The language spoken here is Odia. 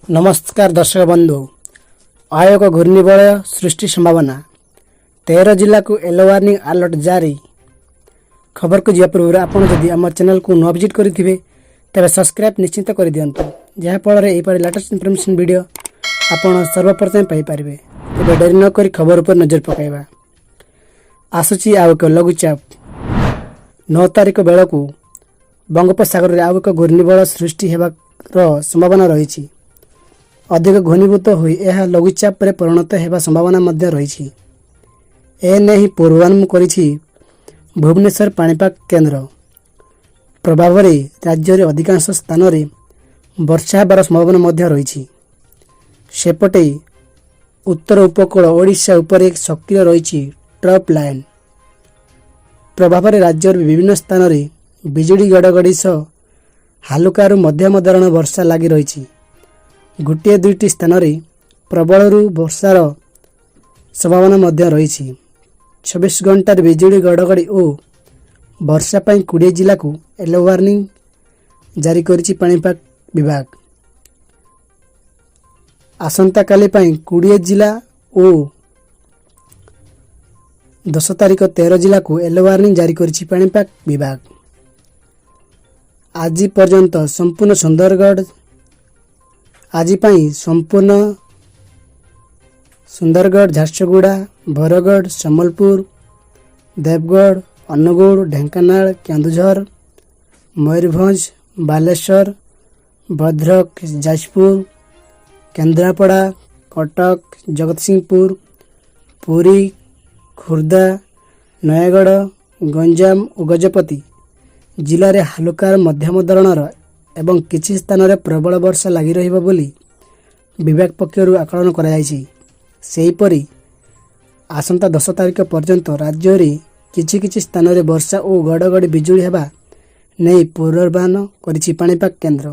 ନମସ୍କାର ଦର୍ଶକ ବନ୍ଧୁ। ଆଉ ଏକ ଘୂର୍ଣ୍ଣିବଳୟ ସୃଷ୍ଟି ସମ୍ଭାବନା, 13 ଜିଲ୍ଲାକୁ ୟେଲୋ ୱାର୍ଣ୍ଣିଂ ଆଲର୍ଟ ଜାରି। ଖବରକୁ ଯିବା ପୂର୍ବରୁ ଆପଣ ଯଦି ଆମ ଚ୍ୟାନେଲକୁ ନୂଆ ଭିଜିଟ୍ କରିଥିବେ, ତେବେ ସବସ୍କ୍ରାଇବ୍ ନିଶ୍ଚିତ କରିଦିଅନ୍ତୁ, ଯାହାଫଳରେ ଏହିପରି ଲାଟେଷ୍ଟ ଇନଫର୍ମେସନ୍ ଭିଡ଼ିଓ ଆପଣ ସର୍ବପ୍ରଥମେ ପାଇପାରିବେ। ତେବେ ଡେରି ନକରି ଖବର ଉପରେ ନଜର ପକାଇବା। ଆସୁଛି ଆଉ ଏକ ଲଘୁଚାପ। 9 ତାରିଖ ବେଳକୁ ବଙ୍ଗୋପସାଗରରେ ଆଉ ଏକ ଘୂର୍ଣ୍ଣିବଳୟ ସୃଷ୍ଟି ହେବାର ସମ୍ଭାବନା ରହିଛି। ଅଧିକ ଘନୀଭୂତ ହୋଇ ଏହା ଲଘୁଚାପରେ ପରିଣତ ହେବା ସମ୍ଭାବନା ମଧ୍ୟ ରହିଛି। ଏ ନେଇ ପୂର୍ବାନୁମାନ କରିଛି ଭୁବନେଶ୍ୱର ପାଣିପାଗ କେନ୍ଦ୍ର। ପ୍ରଭାବରେ ରାଜ୍ୟରେ ଅଧିକାଂଶ ସ୍ଥାନରେ ବର୍ଷା ହେବାର ସମ୍ଭାବନା ମଧ୍ୟ ରହିଛି। ସେପଟେ ଉତ୍ତର ଉପକୂଳ ଓଡ଼ିଶା ଉପରେ ସକ୍ରିୟ ରହିଛି ଟ୍ରପ୍ ଲାଇନ୍। ପ୍ରଭାବରେ ରାଜ୍ୟର ବିଭିନ୍ନ ସ୍ଥାନରେ ବିଜୁଳି ଘଡ଼ଘଡ଼ି ସହ ହାଲୁକାରୁ ମଧ୍ୟମ ଧରଣ ବର୍ଷା ଲାଗି ରହିଛି। ଗୋଟିଏ ଦୁଇଟି ସ୍ଥାନରେ ପ୍ରବଳରୁ ବର୍ଷାର ସମ୍ଭାବନା ମଧ୍ୟ ରହିଛି। 24 ଘଣ୍ଟାରେ ବିଜୁଳି, ଘଡ଼ଘଡ଼ି ଓ ବର୍ଷା ପାଇଁ 20 ଜିଲ୍ଲାକୁ ୟେଲୋ ୱାର୍ଣ୍ଣିଂ ଜାରି କରିଛି ପାଣିପାଗ ବିଭାଗ। ଆସନ୍ତାକାଲି ପାଇଁ 20 ଜିଲ୍ଲା ଓ 10 ତାରିଖ 13 ଜିଲ୍ଲାକୁ ୟେଲୋ ୱାର୍ଣ୍ଣିଂ ଜାରି କରିଛି ପାଣିପାଗ ବିଭାଗ। ଆଜି ପର୍ଯ୍ୟନ୍ତ ସମ୍ପୂର୍ଣ୍ଣ ସୁନ୍ଦରଗଡ଼ ଆଜି ପାଇଁ ସମ୍ପୂର୍ଣ୍ଣ ସୁନ୍ଦରଗଡ଼, ଝାରସୁଗୁଡ଼ା, ବରଗଡ଼, ସମ୍ବଲପୁର, ଦେବଗଡ଼, ଅନୁଗୁଳ, ଢେଙ୍କାନାଳ, କେନ୍ଦୁଝର, ମୟୂରଭଞ୍ଜ, ବାଲେଶ୍ୱର, ଭଦ୍ରକ, ଯାଜପୁର, କେନ୍ଦ୍ରାପଡ଼ା, କଟକ, ଜଗତସିଂହପୁର, ପୁରୀ, ଖୋର୍ଦ୍ଧା, ନୟାଗଡ଼, ଗଞ୍ଜାମ ଓ ଗଜପତି ଜିଲ୍ଲାରେ ହାଲୁକା ମଧ୍ୟମ ଧରଣର ଏବଂ କିଛି ସ୍ଥାନରେ ପ୍ରବଳ ବର୍ଷା ଲାଗି ରହିବ ବୋଲି ବିଭାଗ ପକ୍ଷରୁ ଆକଳନ କରାଯାଇଛି। ସେହିପରି ଆସନ୍ତା 10 ତାରିଖ ପର୍ଯ୍ୟନ୍ତ ରାଜ୍ୟରେ କିଛି କିଛି ସ୍ଥାନରେ ବର୍ଷା ଓ ଘଡ଼ଘଡ଼ି ବିଜୁଳି ହେବା ନେଇ ପୂର୍ବାନୁମାନ କରିଛି ପାଣିପାଗ କେନ୍ଦ୍ର।